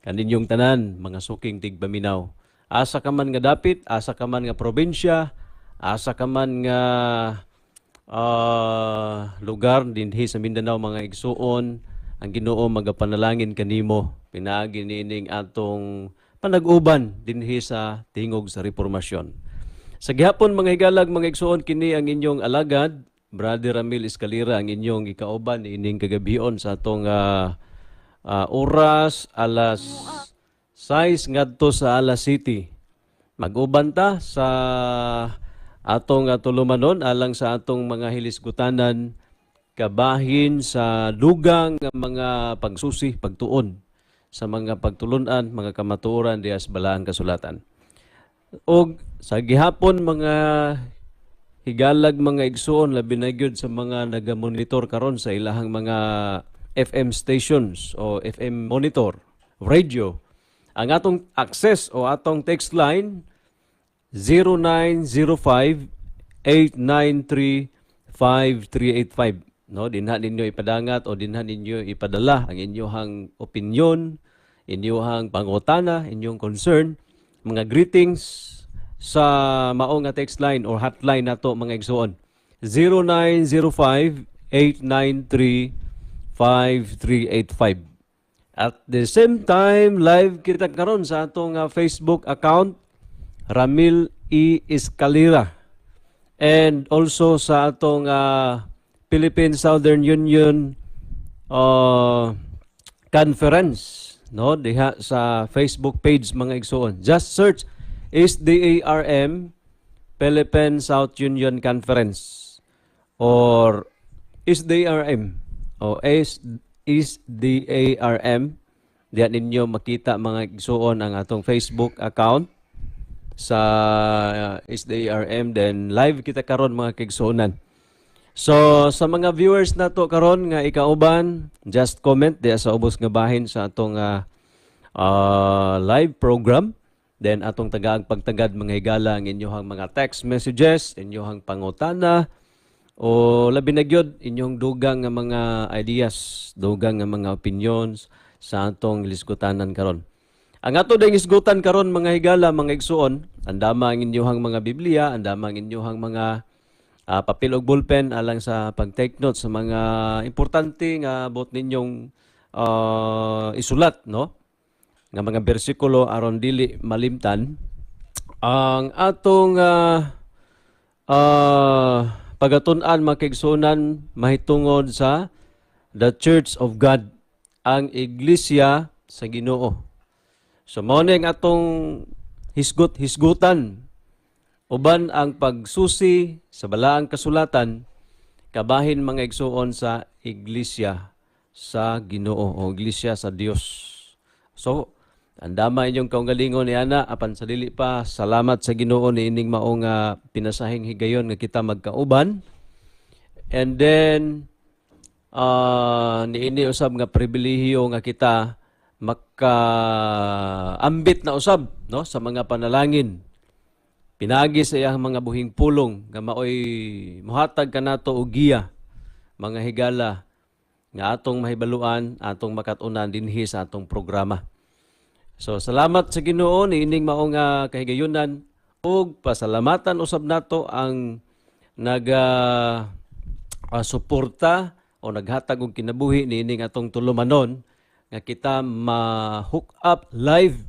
Kaninyong tanan, mga suking tigpaminaw. Asa ka man nga dapit, asa ka man nga probinsya, asa ka man nga lugar dinhi sa Mindanao, mga igsuon, ang Ginoo magapanalangin kanimo pinaagi niining atong panag-uban dinhi sa Tingog sa Reformasyon. Sa gihapon, mga higalag, mga igsuon, kini ang inyong alagad, Brother Ramil Escalera, ang inyong ikauban ining kagabion sa atong oras alas 6 ngadto sa alas 7. Mag-uban ta sa atong tulumanon alang sa atong mga hilisgutanan kabahin sa dugang nga mga pagsusi, pagtuon sa mga pagtulunan, mga kamatuoran diha sa balaang kasulatan. Og sa gihapon, mga higalag, mga igsuon, labi na gyud sa mga nagamonitor karon sa ilahang mga FM stations o FM monitor radio, ang atong access o atong text line 0905 893 5385, no? Dinha ninyo ipadangat o dinha ninyo ipadala ang inyong opinion, inyong pangutana, inyong concern, mga greetings sa mao nga text line or hotline nato, mga igsuon, 0905 893 5385. At the same time, live kita karon sa atong Facebook account, Ramil E. Escalera, and also sa atong Philippine Southern Union Conference, no, diha sa Facebook page, mga igsuon. Just search SDARM Philippine South Union Conference or SDARM o S SDARM. Diyan ninyo makita, mga igsuon, ang atong Facebook account sa SDARM. Then live kita karon, mga kaigsuonan. So sa mga viewers nato karon nga ikauban, just comment diya sa ubos nga bahin sa atong live program. Then atong tagaang pagtagad, mga higala, ang inyong mga text messages, inyong pangutana o labi na gyud inyong dugang nga mga ideas, dugang nga mga opinions sa atong lisgutanan karon. Ang ato ding isgutan karon, mga higala, mga igsuon, andama ang inyong mga Biblia, andama ang inyong mga papel ug ballpen alang sa pag-take notes sa mga importante nga buot ninyong isulat, no? Nga mga bersikulo aron dili malimtan. Ang atong pagatun-an, mga kaigsuonan, mahitungod sa the Church of God, ang iglesia sa Ginoo. So mao ni ang atong hisgot hisgutan uban ang pagsusi sa balaang kasulatan kabahin, mga igsuon, sa iglesia sa Ginoo o iglesia sa Dios. So andama inyong kaugalingon ni ana. Apan sa dili pa, salamat sa Ginoo niining mao nga pinasahing higayon nga kita magkauban. And then niini usab nga pribilehiyo nga kita makaambit na usab, no, sa mga panalangin pinaagi sa iyang mga buhing pulong nga maoy mohatag kanato og giya, mga higala, nga atong mahibaluan, atong makat-unan dinhi sa atong programa. So salamat sa Ginoo niining mao nga kahigayunan ug pasalamatan usab nato ang naga suporta o naghatag og kinabuhi niining atong tulumanon nga kita ma-hook up live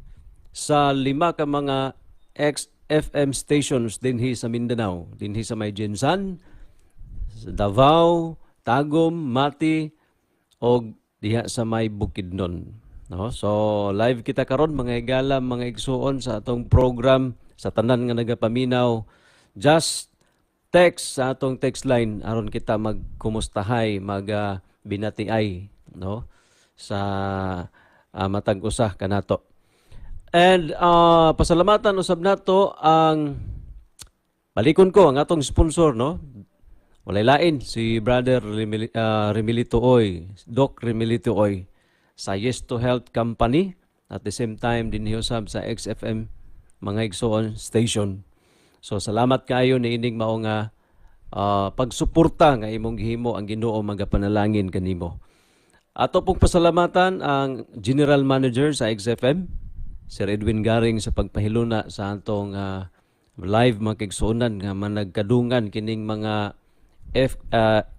sa lima ka mga ex-FM stations dinhi sa Mindanao, dinhi sa may GenSan, sa Davao, Tagum, Mati og diha sa may Bukidnon. No? So live kita karon, mga higala, mga igsuon, sa atong program. Sa tanan nga nagapaminaw, just text sa atong text line aron kita magkumustahay, mag binatiay, no, sa matag usa kanato. And pasalamatan usab nato ang, balikon ko ang atong sponsor, no? Walay lain si Brother Remilito Oy, Doc Remilito Oy sa Yes to Health Company, at the same time din usab sa XFM, mga igsoon, station. So salamat kaayo niining mao nga pagsuporta nga imong gihimo, ang Ginoo magapanalangin kanimo. Ato pong pasalamatan ang General Manager sa XFM, Sir Edwin Garing, sa pagpahiluna sa atong live, mga kaigsuonan, nga managkadungan kining mga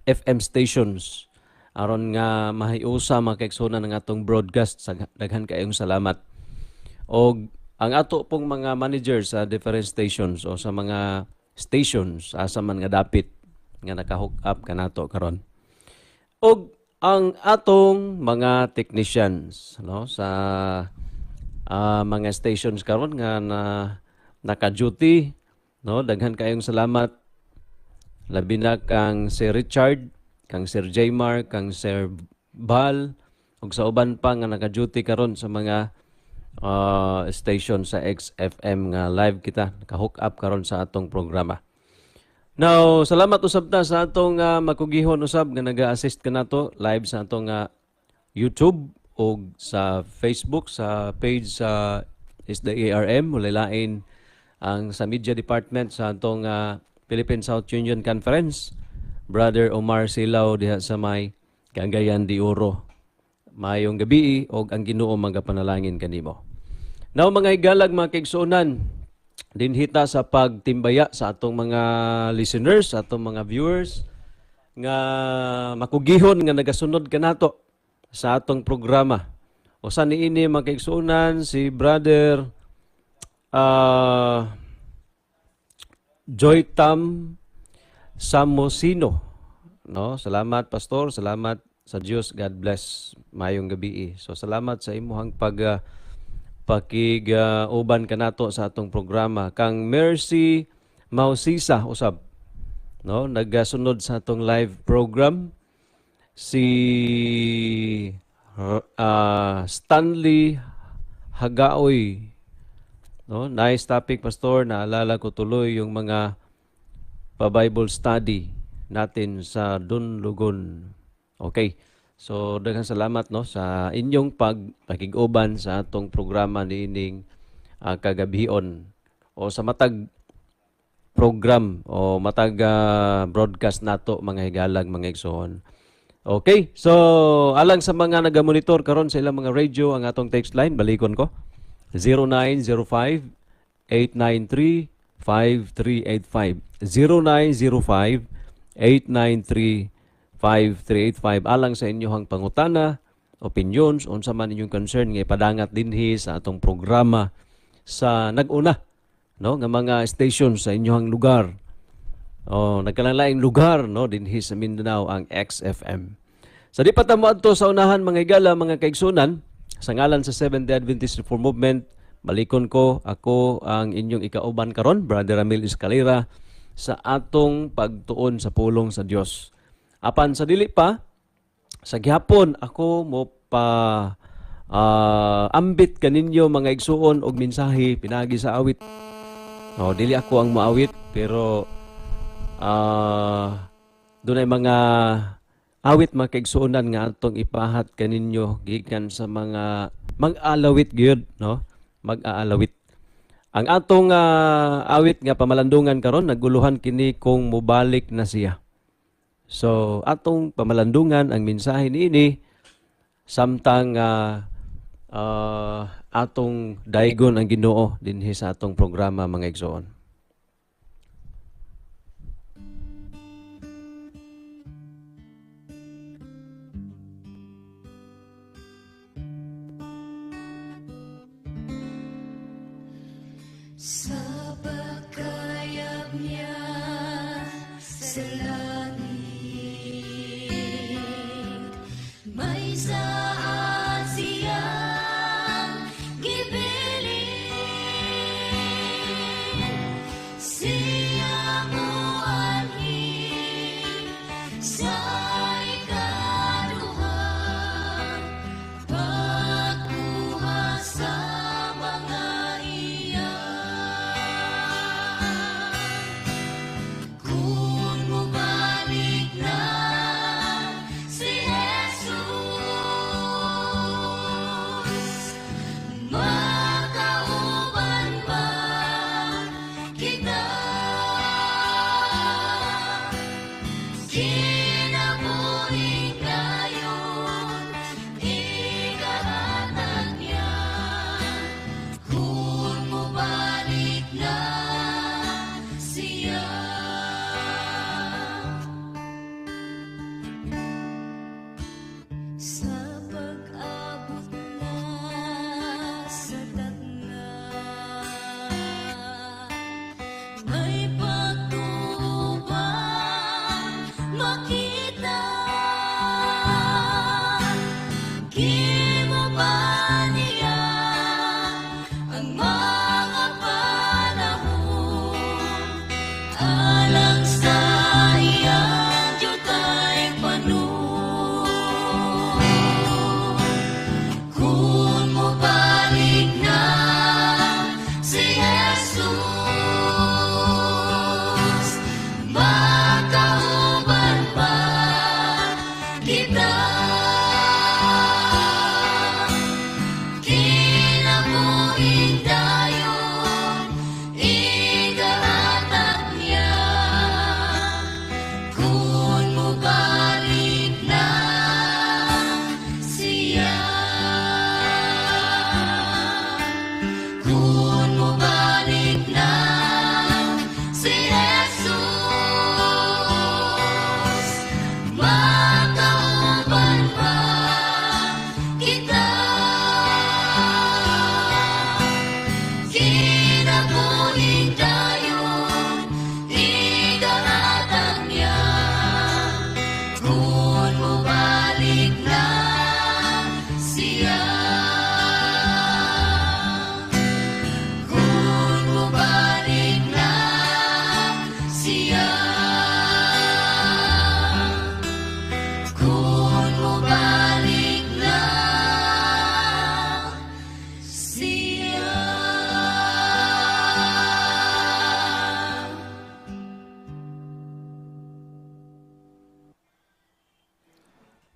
FM stations aron nga mahiusa, mga kaigsuonan, ang atong broadcast. Sa daghan kayong salamat. Og ang ato pong mga manager sa different stations o sa mga stations asa man nga dapit nga naka-hook up kanato karon. Og ang atong mga technicians, no, sa mga stations karon nga na naka-duty, no, daghan kayong salamat, labi na kang Sir Richard, kang Sir Jaymar, kang Sir Bal ug sa uban pa nga naka-duty karon sa mga station sa XFM nga live kita naka-hook up karon sa atong programa. Now, salamat usab ta sa atong makugihon usab nga naga-assist kanato live sa atong YouTube o sa Facebook sa page sa SDARM, walay lain ang sa media department sa atong Philippine South Union Conference, Brother Omar Silao diha sa may Cagayan de Oro. Maayong gabi og ang Ginoo magapanalangin kanimo. Now, mga higalag, mga kaigsuonan, dinhi ta sa pagtimbaya sa atong mga listeners, sa atong mga viewers nga makugihon nga nagasunod kanato sa atong programa. Usa niini, mga kaigsuonan, si Brother Joy Tam Samosino. No, salamat, pastor, salamat sa Dios. God bless. Maayong gabi. So salamat sa imuhang pag pakig uban kanato sa atong programa. Kang Mercy Mausisa usab, no, nagasunod sa atong live program. Si Stanley Hagaoy, no, "Nice topic, pastor. Naalala ko tuloy yung mga pa-Bible study natin sa Dunlugon." Okay. So daghang salamat, no, sa inyong pag pakig-uban sa atong programa niining kagabion o sa matag program o matag broadcast nato, mga higalag, mga igsoon. Okay, so alang sa mga nagamonitor karon sa ilang mga radio, ang atong text line, balikon ko, 0905 893 5385, 0905 893 5385, alang sa inyong pangutana, opinions, unsa man inyong concern nga ipadangat dinhi sa atong programa sa nag-una, no, nga mga station sa inyong lugar. Oh, nagkalalaing lugar, no, dinhi sa Mindanao ang XFM. Sa di pa ta moadto sa unahan, mga higala, mga kaigsunan, sa ngalan sa Seventh-day Adventist Reform Movement, balikon ko, ako ang inyong ikauban karon, Brother Ramil Escalera, sa atong pagtuon sa pulong sa Dios. Apan sa dili pa, sa gihapon ako mo pa ambit kaninyo, mga igsuon, og mensahe pinagi sa awit. Oh, dili ako ang moawit pero dunay mga awit, mga kaigsuonan, nga atong ipahat kaninyo gikan sa mga mag-alawit gyud, no? Mag-aalawit. Ang atong awit nga pamalandungan karon, naguluhan kini "Kung Mobalik na Siya". So atong pamalandungan ang mensahe niini samtang atong daygon ang Ginoo dinhi sa atong programa, mga igsoon. Sa pagkayab niya sa langit, may saad siyang gibilin. Siya moanhi sa ikaduha, pagkuha sa mga iya. Kung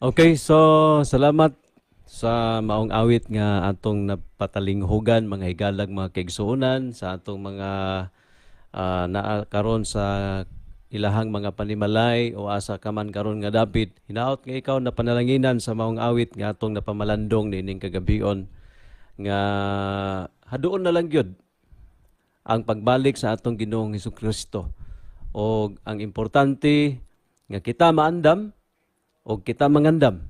Okay, so salamat sa maong awit nga atong napatalinghugan, mga higalag, mga kaigsuonan, sa atong mga naa karon sa ilahang mga panimalay o asa ka man karon nga dapit. Hinaot nga ikaw na panalanginan sa maong awit nga atong napamalandong niining kagabion nga haduon na lang gyud ang pagbalik sa atong Ginoong Hesukristo. O ang importante nga kita maandam o kita mangandam,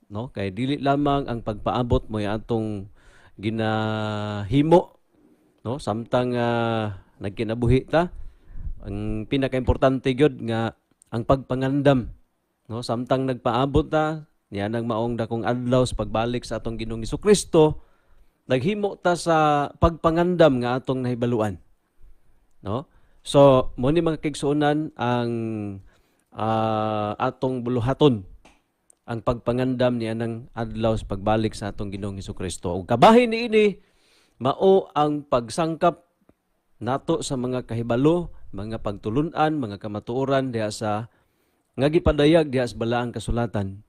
no, kay dili lamang ang pagpaabot mo atong ginahimo, no, samtang nagkinabuhi ta. Ang pinakaimportante gyud nga ang pagpangandam, no, samtang nagpaabot ta niya nang maong dakong adlaw sa pagbalik sa atong Ginoong Hesukristo, naghimo ta sa pagpangandam nga atong nahibaluan, no. So mo ni, mga kaigsuonan, ang atong buluhaton, ang pagpangandam niya ng adlaw sa pagbalik sa atong Ginoong Hesukristo. Ug kabahin niini mao ang pagsangkap nato sa mga kahibalo, mga pagtulun-an, mga kamatuoran diha sa nga gipadayag diha sa Balaang Kasulatan.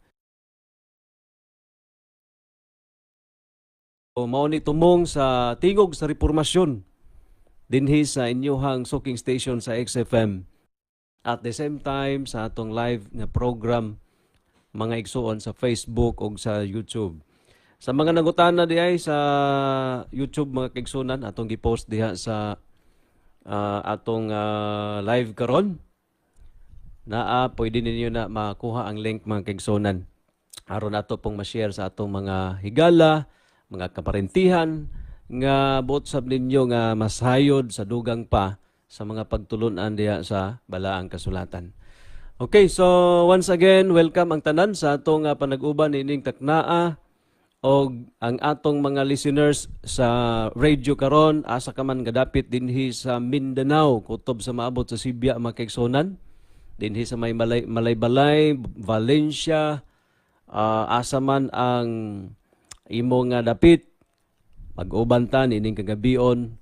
O mao ni tumong sa Tingog sa Reformasyon dinhi sa inyohang suking station sa XFM. At the same time sa atong live nga program, mga igsuon, sa Facebook o sa YouTube. Sa mga nangutana diay sa YouTube, mga kaigsuonan, atong gipost diha sa atong live karon. Naa pwede ninyo na makuha ang link, mga kaigsuonan. Aron ato pong ma-share sa atong mga higala, mga kaparentihan nga buot sab ninyo nga masayod sa dugang pa sa mga pagtulunan diha sa Balaang Kasulatan. Okay, so once again, welcome ang tanan sa atong panag-uban niining taknaa og ang atong mga listeners sa radio karon, asa ka man gadapit dinhi sa Mindanao, kutob sa maabot sa Sibya, mga kaigsuonan, dinhi sa may Malay, Malaybalay, Valencia, asa man ang imo nga dapit, mag-uban ta niining kagabion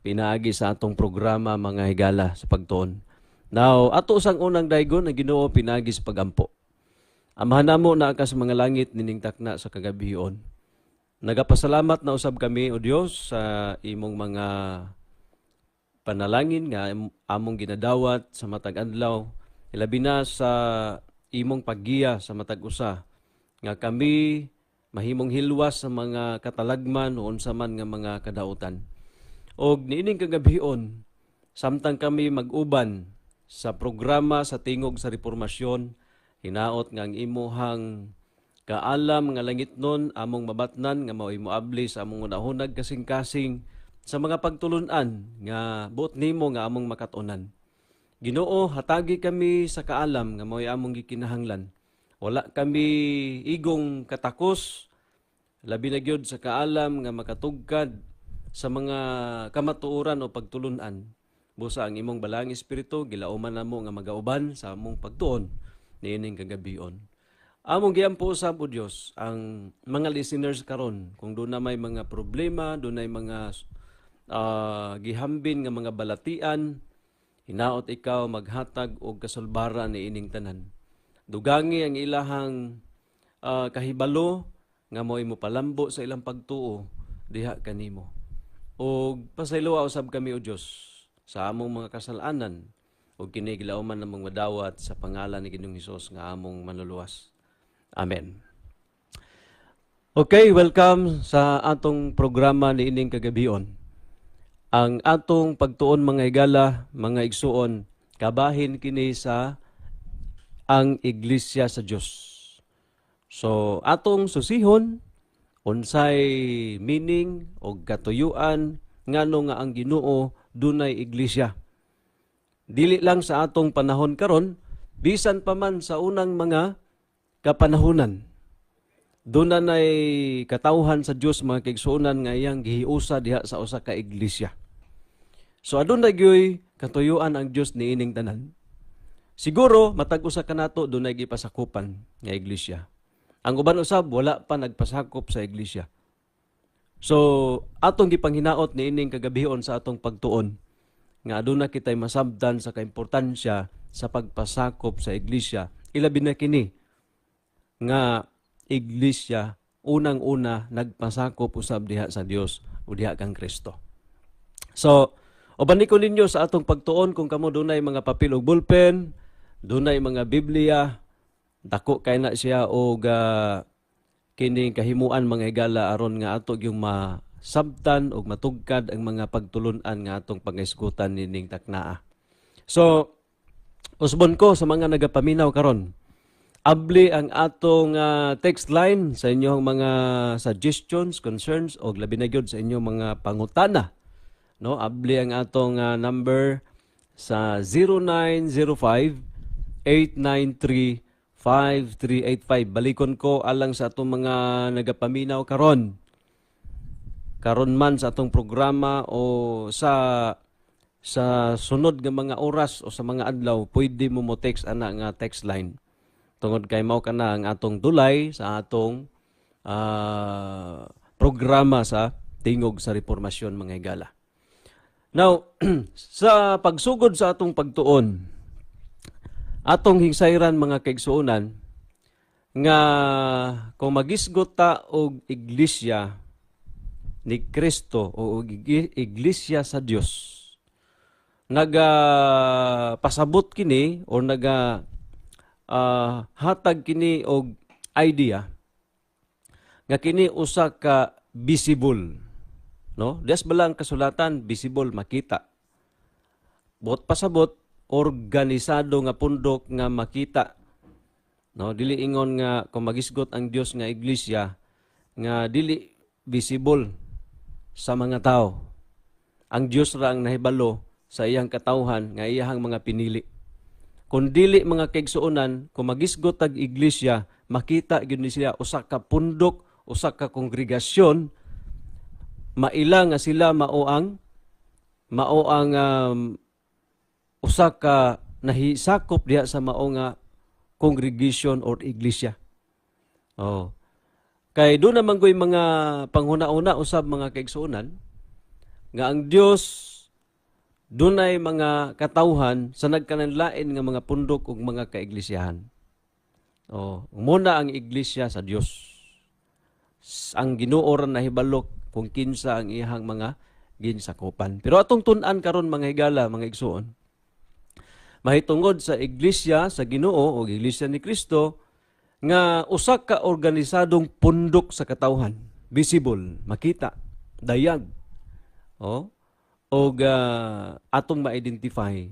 pinaagi sa atong programa, mga higala, sa pagtuon. Now, ato sang unang daygon ang Ginoo pinaagi sa pagampo. Amahan namo naa ka sa mga langit, nining takna sa kagabion, nagapasalamat na usab kami, o Dios, sa imong mga panalangin nga among ginadawat sa matag adlaw, ilabi na sa imong paggiya sa matag usa nga kami mahimong hilwas sa mga katalagman o unsa man nga mga kadautan. Og niining kagabion, samtang kami mag-uban sa programa sa Tingog sa Reformasyon, hinaot nga ang imuhang kaalam nga langitnon among mabatnan nga mao'y moabli sa among hunahunag, kasing-kasing sa mga pagtulunan nga buot nimo nga among makat-onan. Ginoo, hatagi kami sa kaalam nga mao'y among gikinahanglan. Wala kami igong katakos, labi na gyud sa kaalam nga makatugkad sa mga kamatuoran o pagtulunan. Busa ang imong Balaang Espiritu gilauman namo nga magauban sa among pagtuon niining kagabion. Among giampo usab, o Dios, ang mga listeners karon, kung doon na may mga problema, doon ay mga gihambin nga mga balatian, hinaot ikaw maghatag og kasulbaran niining tanan. Dugangi ang ilahang kahibalo nga mo'y mopalambo sa ilang pagtuo diha kanimo. Og pasayloa usab kami, o Dios, sa among mga kasalanan, ug kini gilauman namong madawat sa pangalan ni Ginoong Hesus nga among Manluluwas. Amen. Okay, welcome sa atong programa niining kagabion. Ang atong pagtuon, mga higala, mga igsuon, kabahin kini sa ang Iglesia sa Dios. So atong susihon unsay meaning o katuyuan, ngano nga ang Ginoo dunay iglesia. Dili lang sa atong panahon karon, bisan pa man sa unang mga kapanahunan. Doon na nay katawhan sa Dios, mga kaigsuonan, nga iyang gihiusa diha sa usa ka iglesia. So aduna gyoy katuyuan ang Dios niining tanan. Siguro matag usa kanato dunay gipasakupan nga iglesia. Ang uban usab wala pa nagpasakop sa iglesia. So atong gipanghinaot niining kagabion sa atong pagtuon nga aduna kitay masabdan sa kaimportansya sa pagpasakop sa iglesia, ilabi na kini nga iglesia unang-una nagpasakop usab diha sa Dios o diha kang Kristo. So, uban ko ninyo sa atong pagtuon. Kung kamo dunay mga papel ug ballpen, dunay mga Biblia, dako kay na siya og kining kahimuan, mga higala, aron nga ato yung masabtan ug matugkad ang mga pagtulun-an nga atong pangisgutan nining taknaa. So, usbon ko sa mga nagapaminaw karon. Abli ang atong text line sa inyong mga suggestions, concerns o labi na gyud sa inyong mga pangutana. No, abli ang atong number sa 0905 893 5385. Balikon ko alang sa atong mga nagapaminaw karon. Karon man sa atong programa o sa sunod nga mga oras o sa mga adlaw, pwede mo mo text ana nga text line. Tungod kay mao kana ang atong dulay sa atong programa sa Tingog sa Reformasyon, mga higala. Now, sa pagsugod sa atong pagtuon, atong hingsayran, mga kaigsuonan, nga kung magisgot ta og iglesia ni Kristo o og iglesia sa Dios, naga pasabot kini o naga hatag kini og idea nga kini usa ka visible, no? Des bala ang kasulatan, visible, makita. Buot pasabot, organisado nga pundok nga makita, no? Dili ingon nga kung magisgot ang Dios nga iglesia nga dili visible sa mga tao. Ang Dios ra ang nahibalo sa iyang katawhan nga iyahang mga pinili. Kung dili, mga kaigsuonan, kung magisgot tag iglesia, makita gyud ni siya usa ka pundok, usa ka kongregasyon, maila nga sila mao ang usa ka nahisakop diha sa mao nga congregation or iglesia. Oh. Kay doon naman ko'y mga panghuna-una usab, mga kaigsuonan, nga ang Dios dunay mga katawhan sa nagkananlain nga mga pundok ug mga kaiglisyahan. Oh, muna ang iglesia sa Dios. Ang Ginoo ra nahibalo kung kinsa ang iyang mga ginsakupan. Pero atong tun-an karon, mga higala, mga igsuon, mahitungod sa iglesia sa Ginoo o iglesia ni Kristo nga usa ka organisadong pundok sa katawhan, visible, makita, dayag. Oh, og atong ma-identify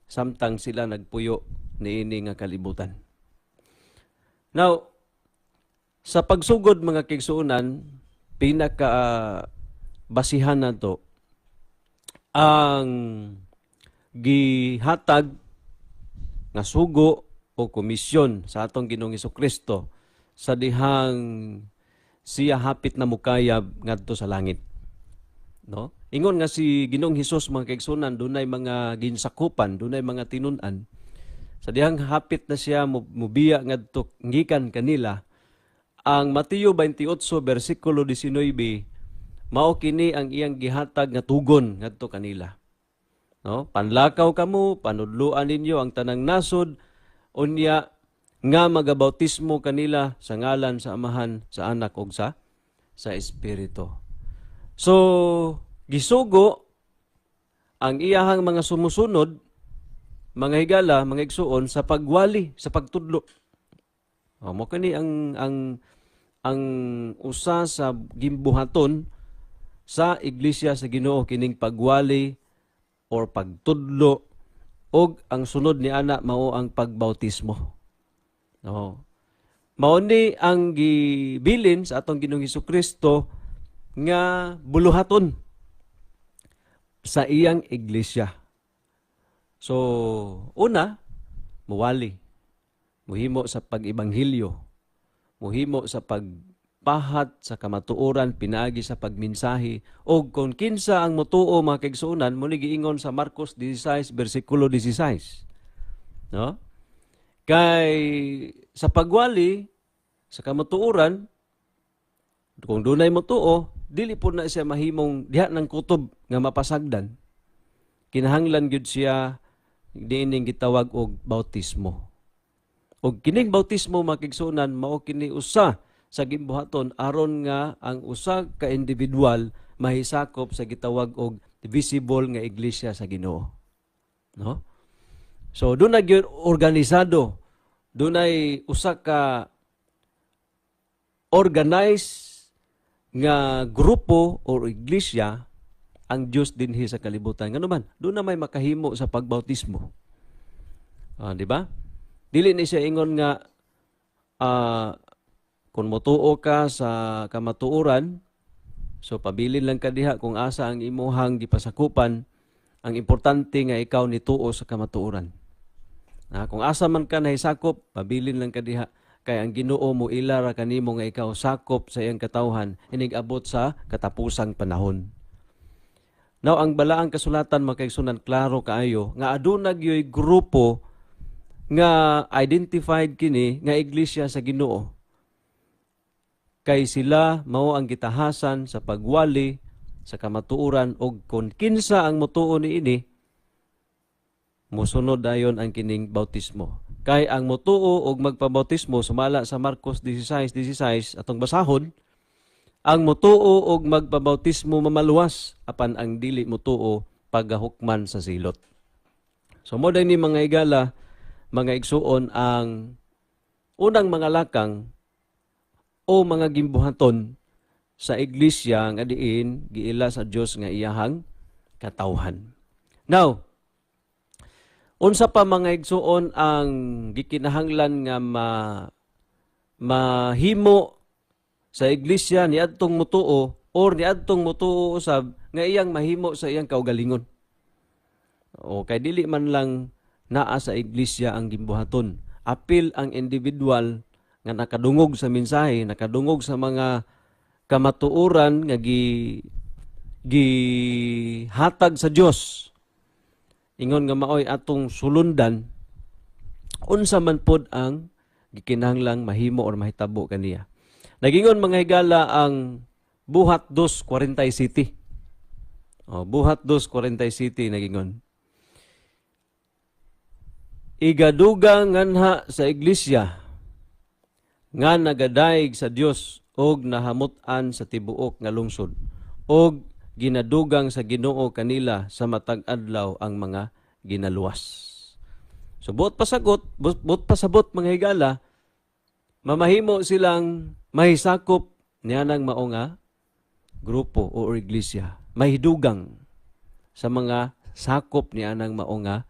samtang sila nagpuyo niini nga kalibutan. Now, sa pagsugod, mga kaigsuonan, pinaka basihan nato ang gihatag nga sugo o komisyon sa atong Ginoong Kristo sa dihang siya hapit na mukayab ngadto sa langit. No? Ingon nga si Ginoong Hesus, mga kaigsuonan, dunay mga ginsakupan, dunay mga tinun-an. Sa dihang hapit na siya mubiya ngadto ngikan kanila, ang Mateo 28 bersikulo 19, mao kini ang iyang gihatag nga tugon ngadto kanila. No? "Panlakaw kamo, panudluan ninyo ang tanang nasod, unya nga magabautismo kanila sa ngalan sa Amahan, sa Anak ug sa Espiritu." So, gisugo ang iyahang mga sumusunod, mga higala, mga igsuon, sa pagwali, sa pagtudlo. O, mo kani ang usa sa gimbuhaton sa iglesia sa Ginoo, kining pagwali or pagtudlo, og ang sunod ni ana mao ang pagbautismo. No. Mao ni ang gibilin sa atong Ginoong Kristo nga buluhaton sa iyang iglesia. So, una, muwali. Muhimo sa pag-ebanghelyo. Muhimo sa pagpahat sa kamatuoran pinaagi sa pagminsahi. O kung kinsa ang mutuo, mga kaigsuonan, mo ni giingon sa Marcos 16 bersikulo 16. No? Kay sa pagwali sa kamatuoran, kung dunay motuo, dili po na siya mahimong diha ng kutob nga mapasagdan. Kinahanglan gyud siya diining gitawag og bautismo. Og kining bautismo, mga kaigsuonan, mao kini usa sa gimbuhaton aron nga ang usa ka individual mahisakop sa gitawag og visible nga iglesia sa Ginoo. No? So duna gyud organisado, dunay usa ka organized nga grupo or iglesia ang Dios dinhi sa kalibutan. Ngano man, duna may makahimo sa pagbautismo. Ah, di ba? Dili ni siya ingon nga kung motuo ka sa kamatuoran, so pabilin lang ka diha kung asa ang imuhang gipasakupan, ang importante nga ikaw nituo sa kamatuoran. Kung asa man ka nahisakop, pabilin lang ka diha kay ang Ginoo mo ila ra kanimo nga ikaw sakop sa iyang katawhan inig abot sa katapusang panahon. Now, ang balaang kasulatan, mga kaigsuonan, klaro kaayo nga aduna gyoy grupo nga identified kini nga iglesia sa Ginoo. Kay sila mao ang gitahasan sa pagwali sa kamatuoran og kung kinsa ang motuo niini, mosunod dayon ang kining bautismo. Kay ang motuo og magpabautismo, sumala sa Marcos 16:16 atong basahon, ang motuo og magpabautismo mamaluwas, apan ang dili motuo pagahukman sa silot. So mo ni, mga higala, mga igsuon, ang unang mga lakang o mga gimbuhaton sa iglesia nga diin giila sa Dios nga iyahang katawhan. Now, unsa pa, mga igsuon, ang gikinahanglan nga mahimo sa iglesia niadtong mutuo or niadtong mutuo usab nga iyang mahimo sa iyang kaugalingon? O kay dili man lang naa sa iglesia ang gimbuhaton. Apil ang individual nga nakadungog sa mensahe, nakadungog sa mga kamatuoran nga gihatag sa Dios. Ingon nga maoy atong sulundan, unsa man pod ang gikinahanglang mahimo or mahitabo kaniya? Nagingon, mga higala, ang Buhat 2:47. Oh, Buhat 2:47, nagingon: "Igadugang nganha sa iglesia nga nagadayeg sa Dios og nahamut-an sa tibuok nga lungsod og ginadugang sa Ginoo kanila sa matag adlaw ang mga ginaluwas." So buot pasagot, buot pasabot, mga higala, mamahimo silang mahisakop niyanang mao nga grupo o iglesia, mahidugang sa mga sakop nianang mao nga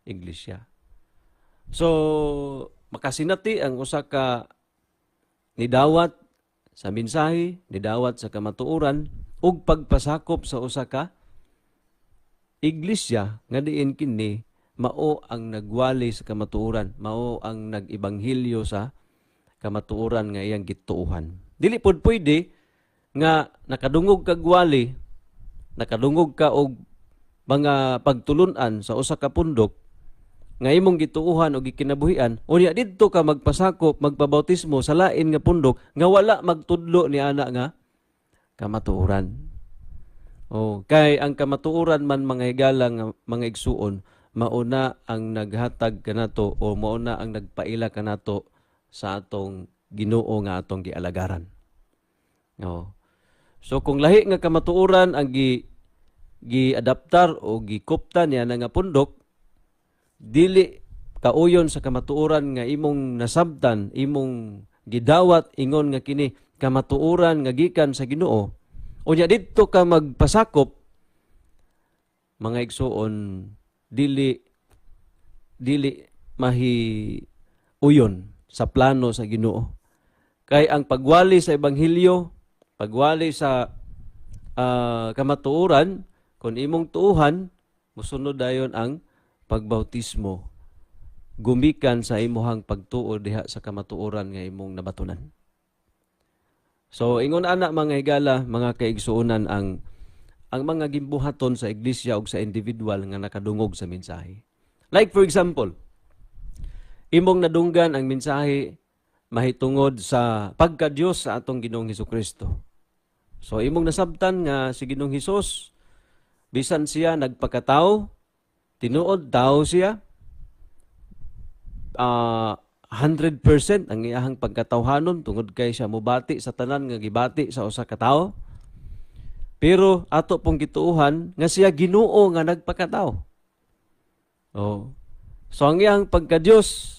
iglesia. So makasinati ang usa ka nidawat sa mensahe, nidawat sa kamatuoran ug pagpasakop sa usa ka iglesia nga diin kini mao ang nagwali sa kamatuoran, mao ang nag-ebanghelyo sa kamatuoran nga iyang gituohan. Dili pod pwede nga nakadungog kag wali, nakadungog ka og mga pagtulunan sa usa ka pundok nga imong gituohan o gikinabuhian, unya didto ka magpasakop, magpabautismo sa lain nga pundok nga wala magtudlo ni ana nga kamatuoran. Oh, kay ang kamatuoran man, mga higala nga mga igsuon, mauna ang naghatag kanato o mauna ang nagpaila kanato sa atong Ginoo nga atong gialagaran. Oh. So kung lahi nga kamatuoran ang gi giadaptar o gikopta niya na nga pundok, dili kauyon sa kamatuoran nga imong nasabtan, imong gidawat ingon nga kini kamatuoran nga gikan sa Ginoo, unya didto ka magpasakop, mga igsuon, dili dili mahiuyon sa plano sa Ginoo. Kay ang pagwali sa ebanghelyo, pagwali sa kamatuoran, kung imong tuuhan, musunod dayon ang pagbautismo gumikan sa imuhang pagtuo diha sa kamatuoran nga imong nabatunan. So ingon ana, mga higala, mga kaigsuonan, ang mga gimbuhaton sa iglesia ug sa individual nga nakadungog sa mensahe. Like for example, imong nadunggan ang mensahe mahitungod sa pagka-Dios sa atong Ginoong Hesukristo. So imong nasabtan nga si Ginoong Hesus, bisan siya nagpakatao, tinuod tao siya, 100% ang iyahang pagkatawhanon tungod kay siya mobati sa tanan nga gibati sa usa ka tawo. Pero ato pong gituohan nga siya Ginoo nga nagpakatao. Oh. So ang iyang pagka-Dios,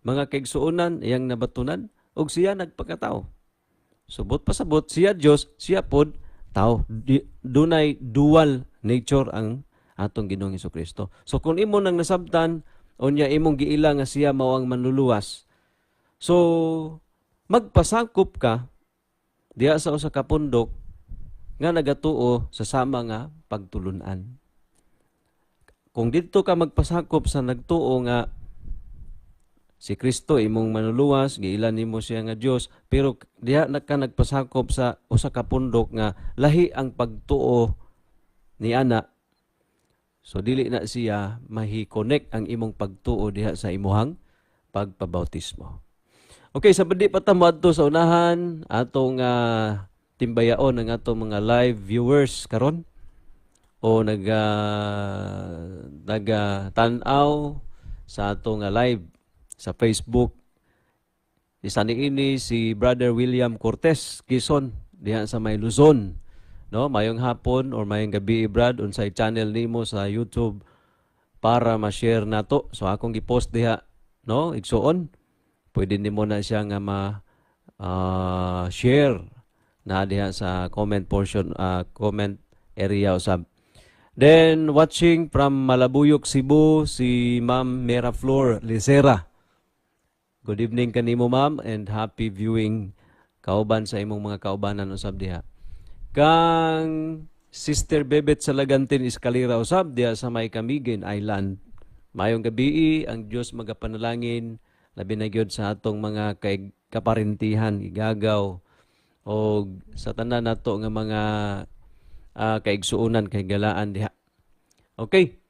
mga kaigsuonan, iyang nabatunan ug siya nagpakatao. Subot pasabot siya Dios, siya pod tao. Dunay dual nature ang atong Ginoong Kristo. So kung imo nang nasabtan unya imong giila nga siya mao ang manluluwas, so magpasakop ka diha sa usa ka pundok nga nagatuo sa sama nga pagtulunan. Kung didto ka magpasakop sa nagtuo nga si Kristo imong manluluwas, giila nimo siya nga Dios, pero diha na ka nagpasakop sa usa ka pundok nga lahi ang pagtuo ni ana, so dili na siya mahi-connect ang imong pagtuo diha sa imuhang pagpabautismo. Okay, sa di pa ta moadto sa unahan, atong timbayaon ang atong mga live viewers karon o naga tan-aw sa atong live sa Facebook. Isa niini si Brother William Cortez Quezon diha sa may Luzon. No, mayong hapon or mayong gabi, Brad, unsay channel nimo sa YouTube para ma-share nato. So akong gi-post diha, no, igsuon. Pwede nimo na siya nga ma share na diha sa comment portion, comment area usab. Then watching from Malabuyok, Cebu, si Ma'am Mera Flor Licera. Good evening kanimo, ma'am, and happy viewing kauban sa imong mga kaubanan usab diha. Kang Sister Bebet Salagantin Escalera usab diha sa may Camiguin Island. Mayong gabii, ang Dios magapanalangin labi na gyud sa atong mga kaparentihan, igagaw o sa tanan nato nga mga kaigsuonan kay galaan diha. Okay.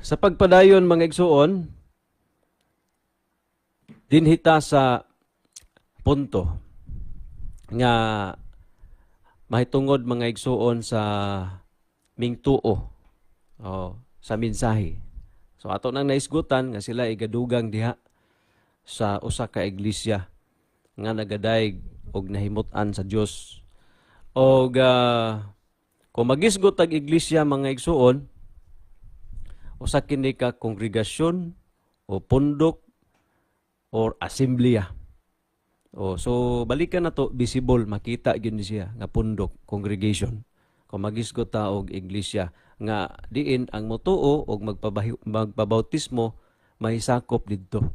Sa pagpadayon, mga igsuon, dinhita sa punto nga mahitungod, mga igsuon, sa mingtuo o sa mensahe. So ato nang naisgutan nga sila igadugang diha sa usa ka iglesia nga nagadayeg og nahimut-an sa Dios. Og kung magisgot ag iglesia, mga igsuon, usa kini ka kongregasyon o pundok or asembleya. O so balikan na to, visible, makita gyud ni siya nga pundok, congregation. Kung magisgot ta og iglesia nga diin ang motuo og magpabautismo mahisakop didto.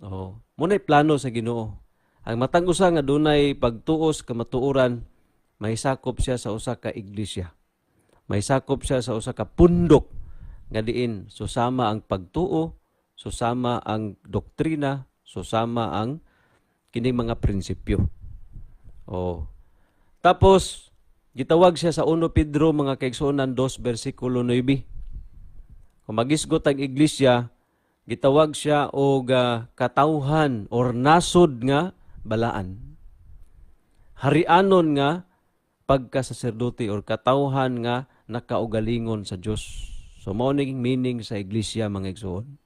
Oh, muna'y plano sa Ginoo. Ang matag usa nga dunay pagtuos kamatuoran, mahisakop siya sa usa ka iglesia. Mahisakop siya sa usa ka pundok nga diin susama ang pagtuo, susama ang doktrina, susama ang kining mga prinsipyo. Oh. Tapos gitawag siya sa 1 Pedro, mga kaigsuonan, 2 bersikulo 9. Kung magisgot ang iglesia, gitawag siya og katawhan or nasod nga balaan. Harianon nga pagkasaserdote or katawhan nga nakaugalingon sa Dios. So mao ning meaning sa iglesia, mga igsuon.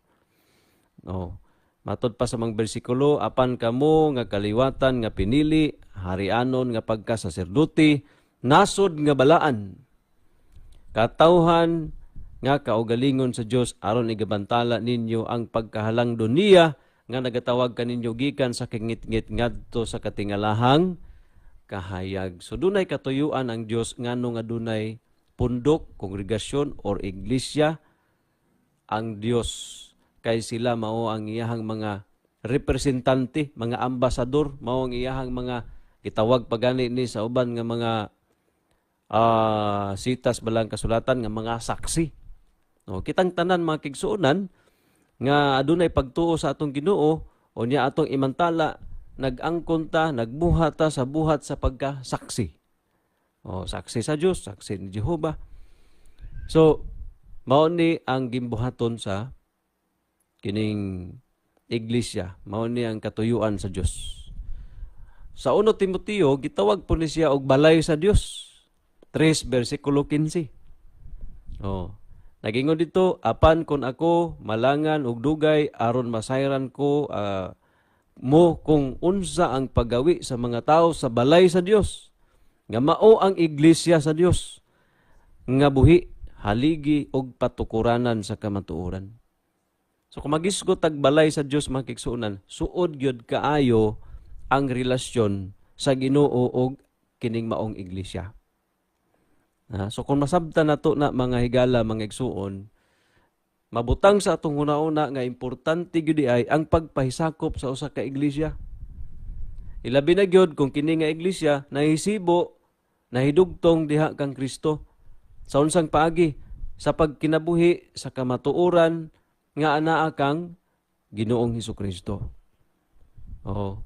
Oh. Matod pa sa mga bersikulo, apan kamo nga kaliwatan nga pinili, harianon nga pagkasaserdote, nasod nga balaan, katawhan nga kaugalingon sa Dios, aron igabantala ninyo ang pagkahalangdon niya nga nagatawag kaninyo gikan sa kingitngit ngadto sa katingalahang kahayag. So dunay katuyuan ang Dios ngano nga dunay pundok, kongregasyon or iglesia ang Dios, kay sila mao ang iyahang mga representante, mga ambasador, mao ang iyahang mga gitawag pa gani ni sa uban nga mga sitas balang kasulatan nga mga saksi. No, kitang tanan, mga kigsuonan, nga adunay pagtuo sa atong Ginoo o niya atong imantala, nag-angkon ta, nagbuhat ta sa buhat sa pagkasaksi. O saksi sa Dios, saksi ni Jehova. So mao ni ang gimbuhaton sa kining iglesia, mao ni ang katuyuan sa Dios. Sa 1 Timoteo, gitawag po ni siya og balay sa Dios. 3 versikulo 15. Oh. Nagingon dito, apan kon ako malangan og dugay aron masayran ko mo kung unsa ang paggawi sa mga tao sa balay sa Dios, nga mao ang iglesia sa Dios nga buhi, haligi og patukuranan sa kamatuoran. So kung magisgot tag balay sa Dios, mga kaigsuonan, suod gyud kaayo ang relasyon sa Ginoo og kining maong iglesia. So kung masabtan nato na, mga higala, mga igsuon, mabutang sa atong huna-huna nga importante gyud ay ang pagpahisakop sa usa ka iglesia. Ilabi na gyud kung kini nga iglesia nahisibo, nahidugtong diha kang Kristo. Sa unsang paagi? Sa pagkinabuhi sa kamatuoran nga anaa kang Ginoong Hesukristo. Oo.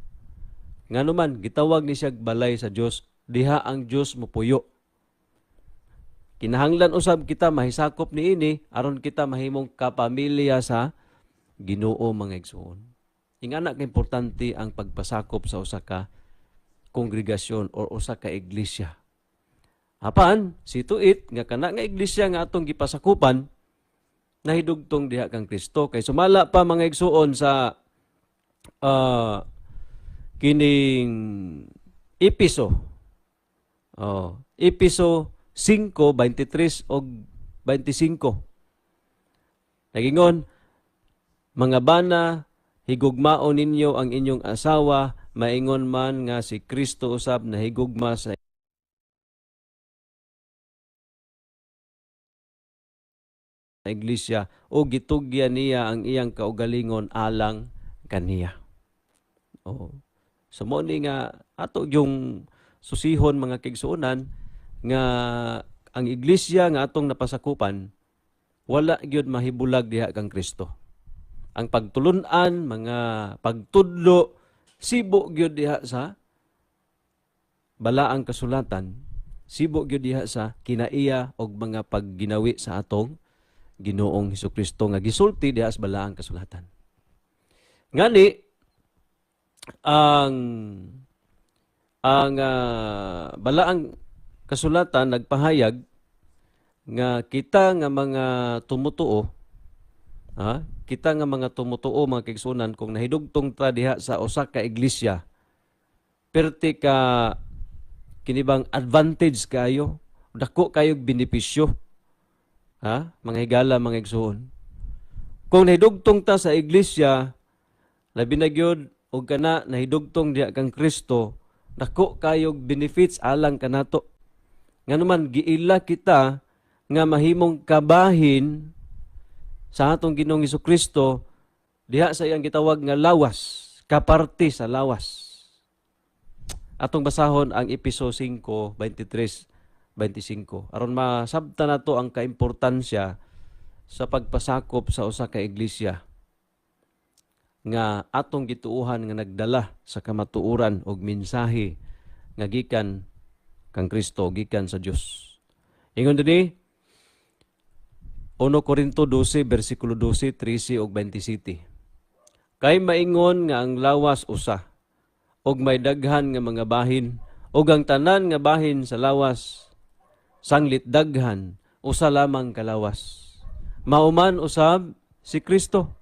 Ngano man gitawag ni siya balay sa Dios, diha ang Dios mopuyo. Kinahanglan usab kita mahisakop niini aron kita mahimong kapamilya sa Ginoo, mga igsuon. Ingana ka importante ang pagpasakop sa usa ka kongregasyon or usa ka iglesia. Apan, see to it nga kana nga iglesia nga atong gipasakupan nahidugtong diha kang Kristo, kay sumala pa, mga igsuon, sa kining Episo. Oh, Episo 5:23 og 25. Nagingon, "Mga bana, higugmaon ninyo ang inyong asawa, maingon man nga si Kristo usab nahigugma sa iglesia o gitugyan niya ang iyang kaugalingon alang kaniya." Oh. So mo ni nga ato yung susihon, mga kaigsuonan, nga ang iglesia nga atong napasakupan wala gyud mahibulag diha kang Kristo. Ang pagtulun-an, mga pagtudlo, sibo gyud diha sa balaang kasulatan, sibo gyud diha sa kinaiya og mga pagginawi sa atong Ginoong Hesukristo nga gisulti diha sa balaang kasulatan. Ngani ang balaang kasulatan nagpahayag nga kita nga mga tumutuo, ha, kita nga mga tumutuo, mga kaigsuonan, kung nahidugtong ta diha sa usa ka iglesia, perti ka kinibang advantage kayo, dako kayo benepisyo, ha, mga higala, mga igsuon. Kung nahidugtong ta sa iglesia, labi na gyud og kana nahidugtong diha kang Kristo, dako kayog benefits alang kanato. Nganuman giila kita nga mahimong kabahin sa atong Ginoong Hesukristo diha sa iyang gitawag nga lawas, kaparte sa lawas. Atong basahon ang Episo 5:23 25 aron masabtan nato ang kaimportansya sa pagpasakop sa usa ka iglesia nga atong gituohan nga nagdala sa kamatuoran og mensahe nga gikan kang Kristo, gikan sa Dios. Ingon dinhi 1 Corinto 12 bersikulo 12, 13 ug 27. "Kay maingon nga ang lawas usa ug may daghan nga mga bahin, ug ang tanan nga bahin sa lawas, sanglit daghan, usa lamang ka lawas. Mao man usab si Kristo.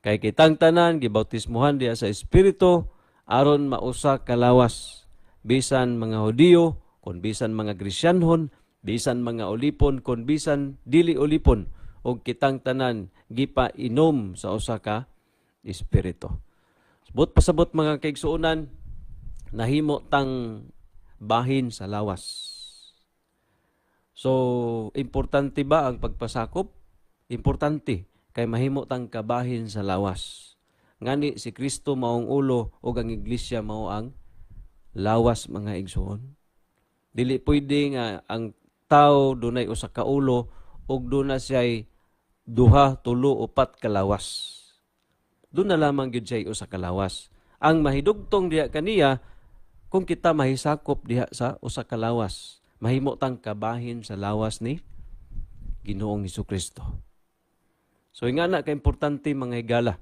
Kay kitang tanan gibautismuhan diha sa Espiritu aron mausa ka lawas, bisan mga Hudiyo kon bisan mga Gresyanhon, bisan mga ulipon kon bisan dili ulipon, ug kitang tanan gipainom sa usa ka espiritu." Sabot pasabot, mga kaigsuonan, nahimo tang bahin sa lawas. So, importante ba ang pagpasakop? Importante kay mahimo tang kabahin sa lawas. Ngani si Kristo maong ulo ug ang iglesia mao ang lawas, mga igsuon. Dili pwede nga ang tao dunay usa ka ulo ug duna siya'y duha, tulo, upat ka lawas. Doon na lamang gyud siya usa ka lawas. Ang mahidugtong diha kaniya kung kita mahisakop diha sa usa ka lawas, mahimo tang kabahin sa lawas ni Ginoong Hesukristo. So ingana ka importante, mga higala,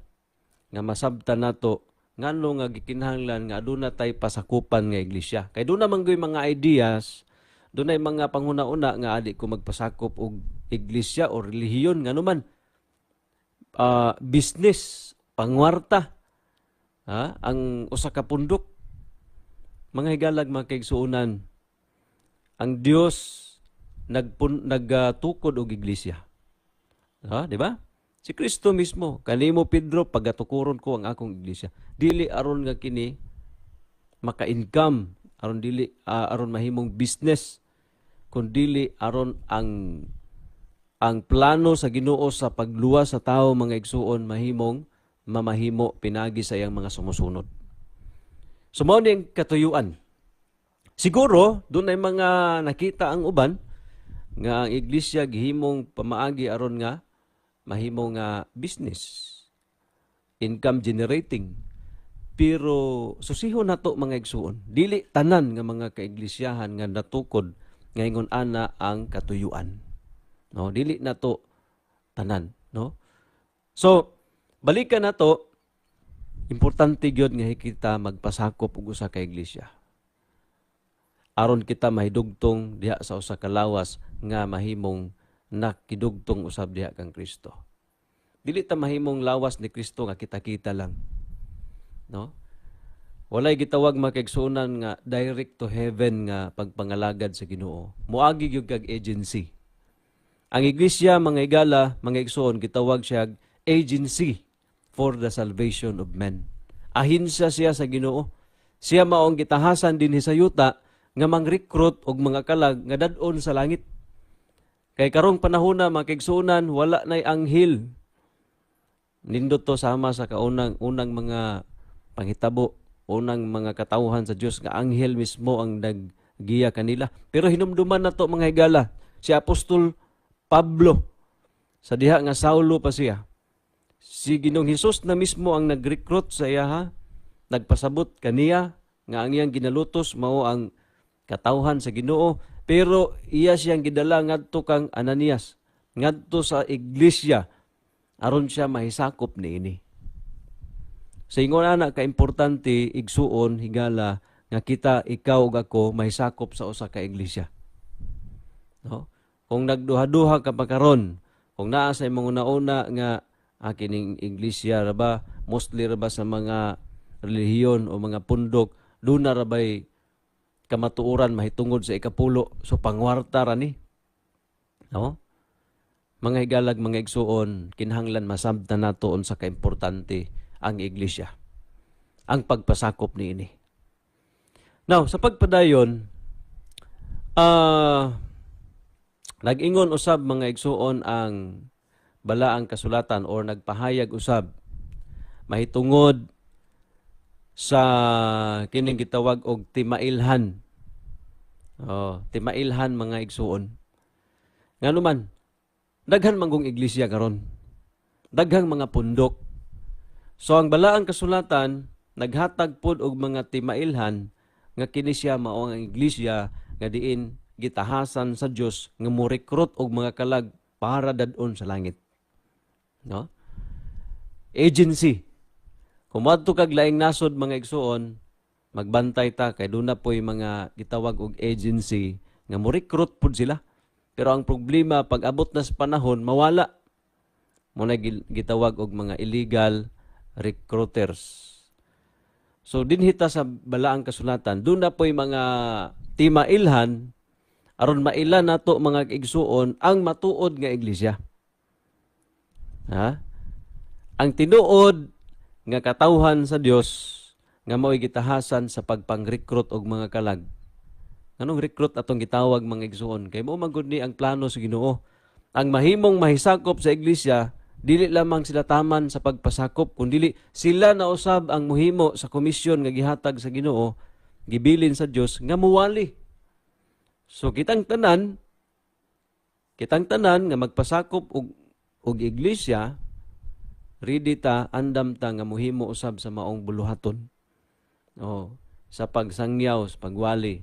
nga masabtan nato ngano nga gikinahanglan nga aduna tay pasakupan nga iglesia. Kay doon naman gyud mga ideas, dunay mga panghuna-una nga adi ko magpasakop og Iglesia o relihiyon, ngano man business, pangwarta, ha, ang usa ka pundok. Mga higalag, mga kaigsuonan, ang Dios nagtukod og iglesia. Ha, di ba? Si Kristo mismo, "Kanimo Pedro pagatukuron ko ang akong iglesia." Dili aron nga kini maka-income, aron dili aron mahimong business, kun dili aron ang plano sa Ginoo sa pagluwas sa tao, mga igsuon, mahimong mamahimo pinagi sa iyang mga sumusunod. So mao ni ang katuyuan. Siguro dunay mga nakita ang uban nga ang iglesia gihimong pamaagi aron nga mahimong nga business, income generating. Pero susihon nato, mga igsuon, dili tanan nga mga kaiglesiyahan nga natukod nga ingon ana ang katuyuan. No, dili nato tanan, no? So, balikan nato, importante gyud nga kita magpasakop og usa ka iglesia, aron kita mahidugtong diha sa usa ka lawas nga mahimong nakidugtong usab diha kang Kristo. Dili ta mahimong lawas ni Kristo nga kita-kita lang. No? Walay gitawag, mga kaigsuonan, nga direct to heaven nga pagpangalagad sa Ginoo. Moagi gyud kag agency. Ang iglesia, mga igala, mga igsuon, gitawag siya agency for the salvation of men. Ahensiya siya sa Ginoo. Siya maong gitahasan dinhi sa yuta nga mang-recruit og mga kalag nga dad-on sa langit. Kay karong panahona, mga kaigsuonan, wala nay anghel. Nindot to sama sa kaunang unang mga panghitabo, unang mga katawhan sa Dios nga anghel mismo ang naggiya kanila. Pero hinumduman nato, mga higala, si Apostol Pablo, sa diha nga Saulo pa siya. Si Ginoong Hesus na mismo ang nag-recruit sa iya ha, nagpasabot kaniya nga ang iyang ginalutos mao ang katawhan sa Ginoo, pero iya siyang gidala ngadto kang Ananias, ngadto sa iglesia aron siya mahisakop niini. Sa ingon ana ka-importante, igsuon, higala, nga kita, ikaw ug ako, mahisakop sa usa ka iglesia. No? Kung nagduha-duha ka pa karon, kung naa sa imong una-una nga kining iglesia ra ba, mostly ra ba sa mga relihiyon o mga pundok, duna ra bay kamatuoran mahitungod sa ikapulo, so pangwarta ra ni. No? Mga higalag, mga igsuon, kinahanglan masabtan nato unsa ka importante ang iglesia, ang pagpasakop niini. Now, sa pagpadayon, nag-ingon usab, mga igsuon, ang balaang kasulatan or nagpahayag usab mahitungod sa kining gitawag og timailhan. Oh, timailhan, mga igsuon. Ngano man, daghan manggong iglesia karon. Daghang mga pundok. So ang balaang kasulatan naghatag pod og mga timailhan nga kini siya mao ang iglesia nga diin gitahasan sa Dios nga mo recruit og mga kalag para dad-on sa langit. No? Agency. Kung moadto kag laing nasod, mga igsuon, magbantay ta kay duna po'y mga gitawag og agency nga mo recruit pud sila. Pero ang problema, pag abot na sa panahon, mawala. Mao na gitawag og mga illegal recruiters. So dinhi ta sa balaang kasulatan, duna po'y mga timailhan aron maila nato, mga igsuon, ang matuod nga iglesia. Ha? Ang tinuod nga katawhan sa Dios nga mao'y gitahasan sa pagpang-recruit og mga kalag. Nganong recruit atong gitawag, mga igsuon? Kay mao man gud ni ang plano sa Ginoo. Ang mahimong mahisakop sa iglesia, dili lamang sila taman sa pagpasakop, kundili sila na usab ang muhimo sa komisyon nga gihatag sa Ginoo, gibilin sa Dios nga muwali. So kitang tanan nga magpasakop og iglesia, ready ta, andam ta nga muhimo usab sa maong buluhaton. Oh, sa pagsangyaw, sa pagwali.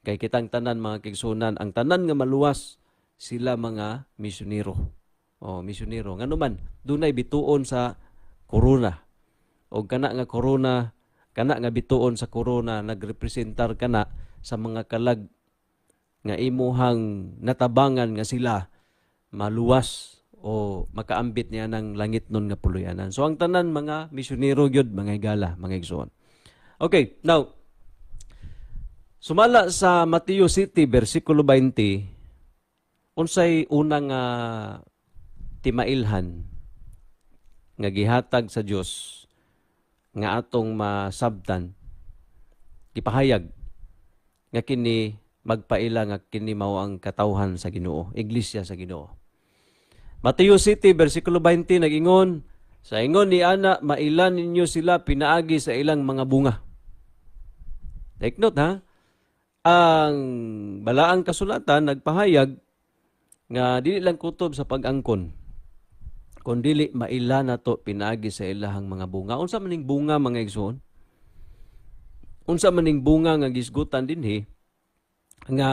Kay kitang tanan, mga kaigsuonan, ang tanan nga maluwas, sila mga misyonero. Oh, misyonero. Ngano man, dunay bituon sa korona. Og kana nga korona, kana nga bituon sa korona nagrepresentar kana sa mga kalag nga imuhang natabangan nga sila Maluwas o makaambit niya ng langit nun nga puloy-anan. So ang tanan mga misyonero gyud, mga higala, mga igsoon. Okay, now sumala sa Mateo 7 bersikulo 20, unsay unang timailhan nga gihatag sa Dios nga atong masabtan, gipahayag nga kini magpaila nga kini mao ang katawhan sa Ginoo, iglesia sa Ginoo? Mateo 7 bersikulo 20 nag-ingon, "Sa ingon ni ana, maila ninyo sila pinaagi sa ilang mga bunga." Take note ha. Ang balaang kasulatan nagpahayag nga dili lang kutob sa pag-angkon kun dili maila nato pinaagi sa ilahang mga bunga. Unsa man ning bunga, mga igsoon? Unsa man ning bunga nga gisgutan dinhi nga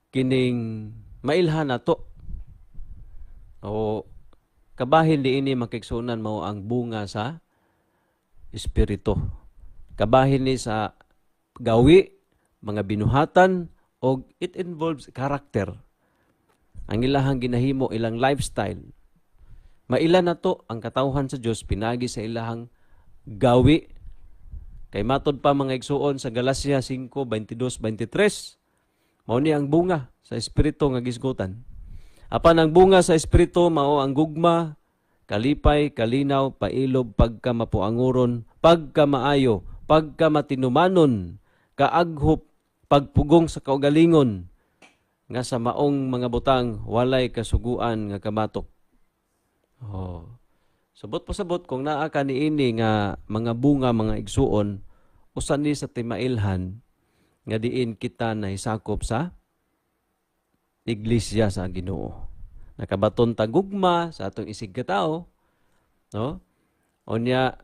kining mailhan nato? O kabahin niini, mga kaigsuonan, mao ang bunga sa espiritu. Kabahin ni sa gawi, mga binuhatan og it involves character. Ang ilahang ginahimo, ilang lifestyle. Maila nato ang katawhan sa Dios pinagi sa ilahang gawi. Kay matod pa, mga igsuon, sa Galacia 5:22, 23, mao ni ang bunga sa espiritu nga gisgutan. "Apan ang bunga sa espiritu mao ang gugma, kalipay, kalinaw, pailob, pagkamapuanguron, pagkamaayo, pagkamatinumanon, kaaghop, pagpugong sa kaugalingon, nga sa maong mga butang walay kasuguan nga kamatok." Oh. Sabot pasabot kung naa ka niini nga mga bunga, mga igsuon, usa ni sa timailhan nga diin kita nahisakop sa iglesia sa Ginoo. Nakabaton ta gugma sa atong isig katao, no? Unya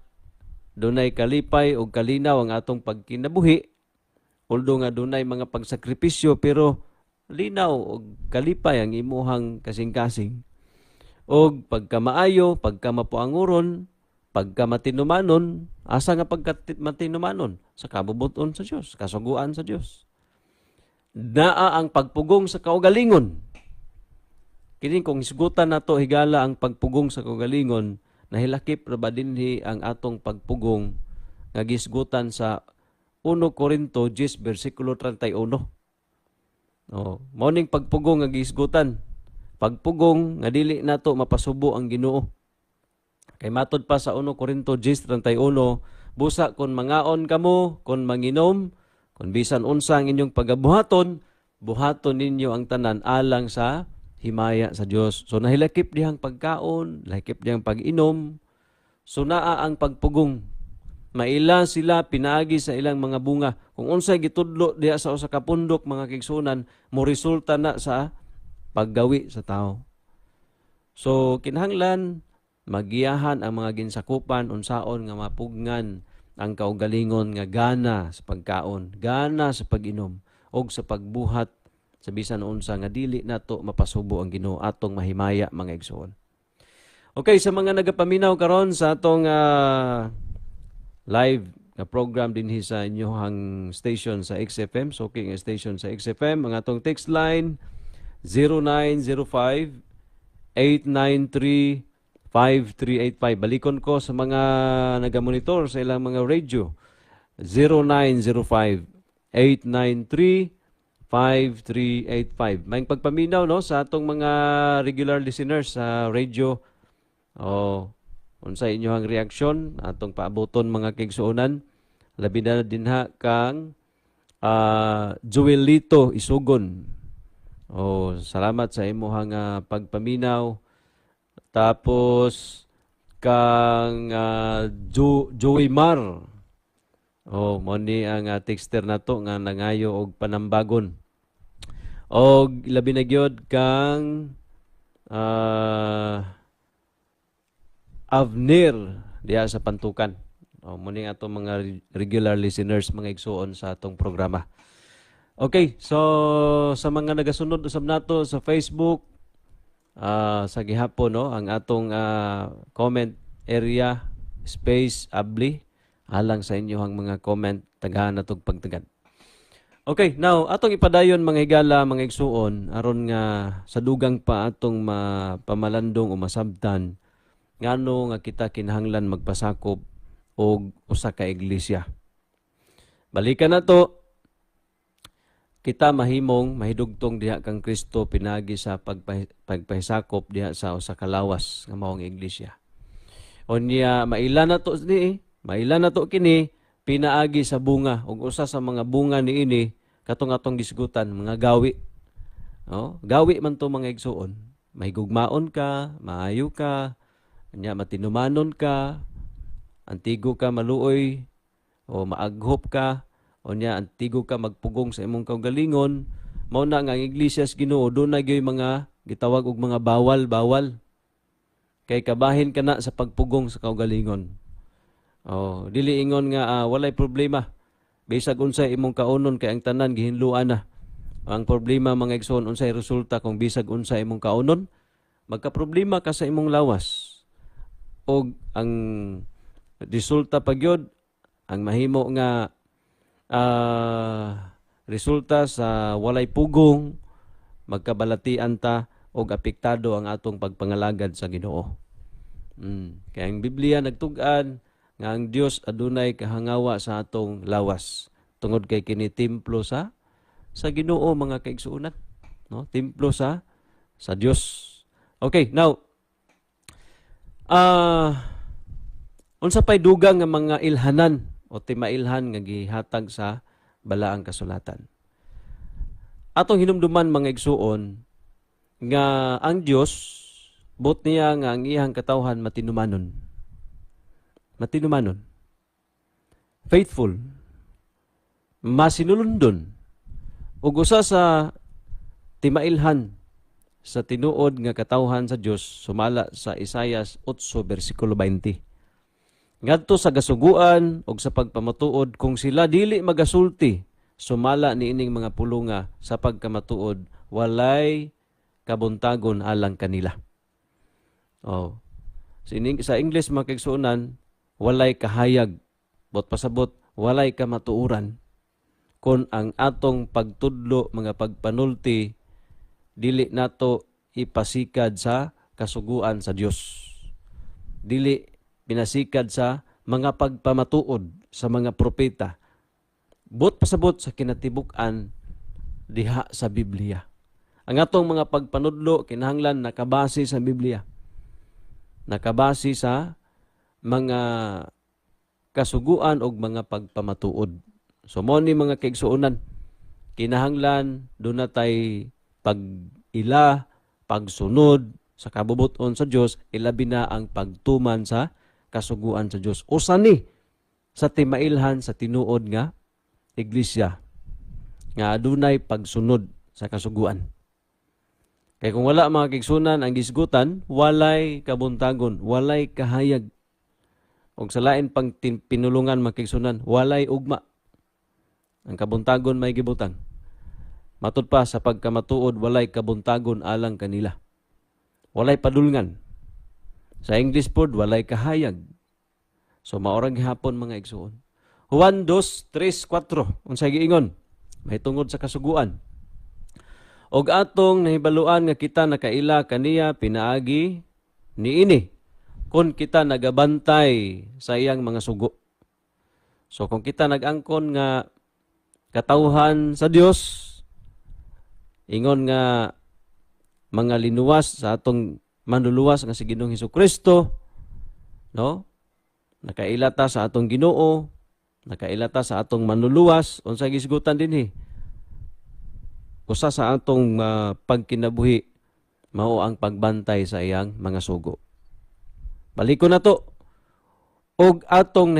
dunay kalipay ug kalinaw ang atong pagkinabuhi, although nga dunay mga pagsakripisyo, pero linaw ug kalipay ang imuhang kasing-kasing. Og pagkamaayo, pagkamapuanguron, pagkamatinumanon, asa nga pagkamatinumanon? Sa kabubuton sa Dios, kasuguan sa Dios. Naa ang pagpugong sa kaugalingon. Kini kung hisgutan nato, higala, ang pagpugong sa kaugalingon, nahilakip ra ba dinhi ang atong pagpugong nga gisgutan sa 1 Corinto 10 bersikulo 31? Oh, mao ning pagpugong nga gisgutan. Pagpugong nga dili nato mapasubo ang Ginoo. Kay matod pa sa 1 Corinto 10:31, "Busa kon mangaon kamo, kon manginom, kon bisan unsa ang inyong pagabuhaton, buhaton ninyo ang tanan alang sa himaya sa Dios." So nahilakip dihang pagkaon, nahilakip dihang pag-inom. So naa ang pagpugong. Maila sila pinaagi sa ilang mga bunga. Kung unsay gitudlo diha sa usa ka pundok, mga kaigsuonan, mo resulta na sa paggawi sa tao. So kinahanglan magiyahan ang mga ginsakupan unsaon nga mapugngan ang kaugalingon nga gana sa pagkaon, gana sa pag-inom og sa pagbuhat sa bisan unsa nga dili nato mapasubo ang Ginoo, atong mahimaya, mga igsoon. Okay, sa mga nagapaminaw karon sa atong live nga program dinhi sa inyohang station sa XFM, suki nga station sa XFM, ang atong text line 0905 893 5385. Balikon ko sa mga nagamonitor sa ilang mga radio. 0905 893 5385. May pagpaminaw, no, sa atong mga regular listeners sa radio. O unsa inyohang reaksyon atong paaboton, mga kaigsuonan. Labi na dinha kang Joelito Isugon. Oh, salamat sa imuhang pagpaminaw. Tapos kang Joey Mar. Oh, mo ni ang texter nato nga nangayo og panambagon. Og labi na gyud kang Avner diha sa Pantukan. Oh, mo ni atong mga regular listeners, mga igsuon, sa atong programa. Okay, so sa mga nagasunod usab nato sa Facebook sa gihapon, no, ang atong comment area space abli alang sa inyohang mga comment, tagahan natog pagtagad. Okay, now atong ipadayon, mga higala, mga igsuon, aron nga sa dugang pa atong mapamalandong o masabtan ngano nga kita kinahanglan magpasakop og usa ka iglesia. Balikan na to, kita mahimong mahidugtong diha kang Kristo pinagi sa pagpahisakop diha sa usa ka lawas nga mao ang iglesia. Unya maila na to kini pinaagi sa bunga, ug usa sa mga bunga niini katong atong gisgutan, mga gawi. Oh, gawi man to, mga igsuon. Mahigugmaon ka, maayo ka, nya matinumanon ka, antigo ka maluoy o maaghop ka, unya antigo ka magpugong sa imong kaugalingon. Mao na nga ang iglesia sa Ginoo dunay gyoy mga gitawag og mga bawal-bawal. Kay kabahin ka na sa pagpugong sa kaugalingon. Oh, dili ingon nga walay problema. Bisag unsay imong kaunon kay ang tanan gihinluan na. Ang problema, mga igsoon, unsay resulta kung bisag unsay imong kaunon? Magka-problema ka sa imong lawas. Og ang resulta pa gyud, ang mahimo nga resulta sa walay pugong, magkabalatian ta og apektado ang atong pagpangalagad sa Ginoo. Kaya ang Biblia nagtug-an nga ang Dios adunay kahangawa sa atong lawas tungod kay kini templo sa Ginoo, mga kaigsuonan, no? Templo sa Dios. Okay, now unsa pay dugang nga mga ilhanan o timailhan nga gihatag sa Balaang Kasulatan? Atong hinumduman, mga igsuon, nga ang Dios buot niya nga ang iyang katawhan matinumanon. Matinumanon. Faithful. Masinulundon. Ug usa sa timailhan sa tinuod nga katawhan sa Dios sumala sa Isayas 8 bersikulo 20. Ngadto sa gasuguan ug sa pagpamatuod, kung sila dili magasulti sumala niining mga pulunga, sa pagkamatuod walay kabuntagon alang kanila. Oh. Sa English, mga kaigsuonan, walay kahayag. Buot pasabot, walay kamatuoran. Kung ang atong pagtudlo, mga pagpanulti, dili nato ipasikad sa kasuguan sa Dios. Dili pinasikad sa mga pagpamatuod sa mga propeta. Buot pasabot, sa kinatibuk-an diha sa Biblia. Ang atong mga pagpanudlo kinahanglan nakabase sa Biblia. Nakabase sa mga kasuguan og mga pagpamatuod. So mo ni, mga kaigsuonan, kinahanglan duna tay pag-ila, pagsunod sa kabubut-on sa Dios, ilabi na ang pagtuman sa kasuguan sa Dios. Usa ni sa timailhan sa tinuod nga iglesia nga adunay pagsunod sa kasuguan. Kay kung wala, mga kaigsuonan, ang gisgutan, walay kabuntagon, walay kahayag. Og sa lain pang pinulungan, mga kaigsuonan, walay ugma. Ang kabuntagon may gibutang. Matud pa, sa pagkamatuod, walay kabuntagon alang kanila. Walay padulngan. Sa English pod, walay kahayag. So maorang gihapon, mga igsuon. Juan 2, 3, 4. Unsay giingon? Mahitungod sa kasuguan. Og atong nahibaluan nga kita nakaila kaniya pinaagi niini kung kita nagabantay sa iyang mga sugo. So kung kita nag-angkon nga katawhan sa Dios, ingon nga mga linuwas sa atong manluluwas nga si Ginoong Hesukristo, no? Nakaila ta sa atong Ginoo, nakaila ta sa atong manluluwas, unsa gisgutan dinhi? Usa sa atong pagkinabuhi mao ang pagbantay sa iyang mga sugo. Baliko na to. Og atong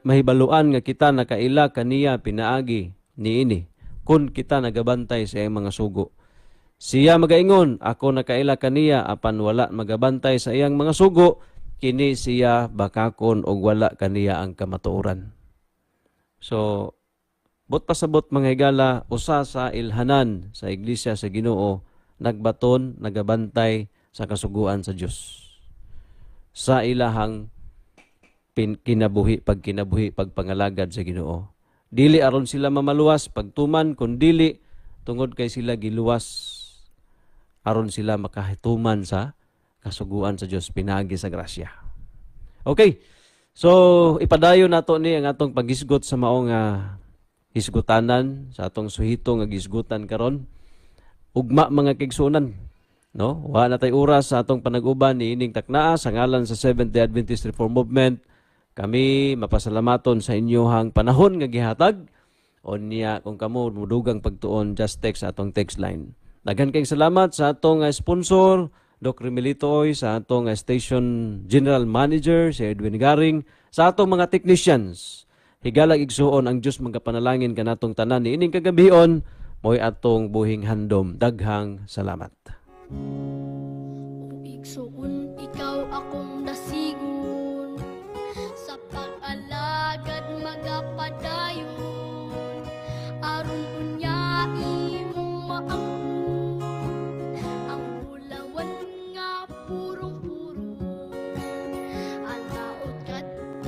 mahibaluan nga kita nakaila kaniya pinaagi niini kung kita nagabantay sa iyang mga sugo. Siya magaingon, "Ako nakaila kaniya," apan wala magabantay sa iyang mga sugo, kini siya bakakon og wala kaniya ang kamatuoran. So, buot pasabot, mga higala, usa sa ilhanan sa iglesia sa Ginoo, nagbaton, nagabantay sa kasuguan sa Dios. Sa ilahang kinabuhi, pagkinabuhi, pagpangalagad sa Ginoo. Dili aron sila mamaluwas pagtuman, kundili tungod kay sila giluwas aron sila makahituman sa kasuguan sa Dios pinaagi sa grasya. Okay. So ipadayon nato ni ang atong paghisgot sa maong hisgutanan sa atong suhito nga gisgutan karon. Ugma, mga kaigsuonan, no? Wa na tay oras sa atong panag-uban niining taknaa. Sa ngalan sa Seventh-day Adventist Reform Movement, kami mapasalamaton sa inyohang panahon nga gihatag. Unya kung kamo mudugang pagtuon, just text sa atong text line. Daghan kayong salamat sa atong sponsor, Doc Remilitoy, sa atong station general manager, si Edwin Garing, sa atong mga technicians. Higalag igsuon, ang Diyos magapanalangin kanatong tanan niining kagabion, mo'y atong buhing handom. Daghang salamat. Igsuon.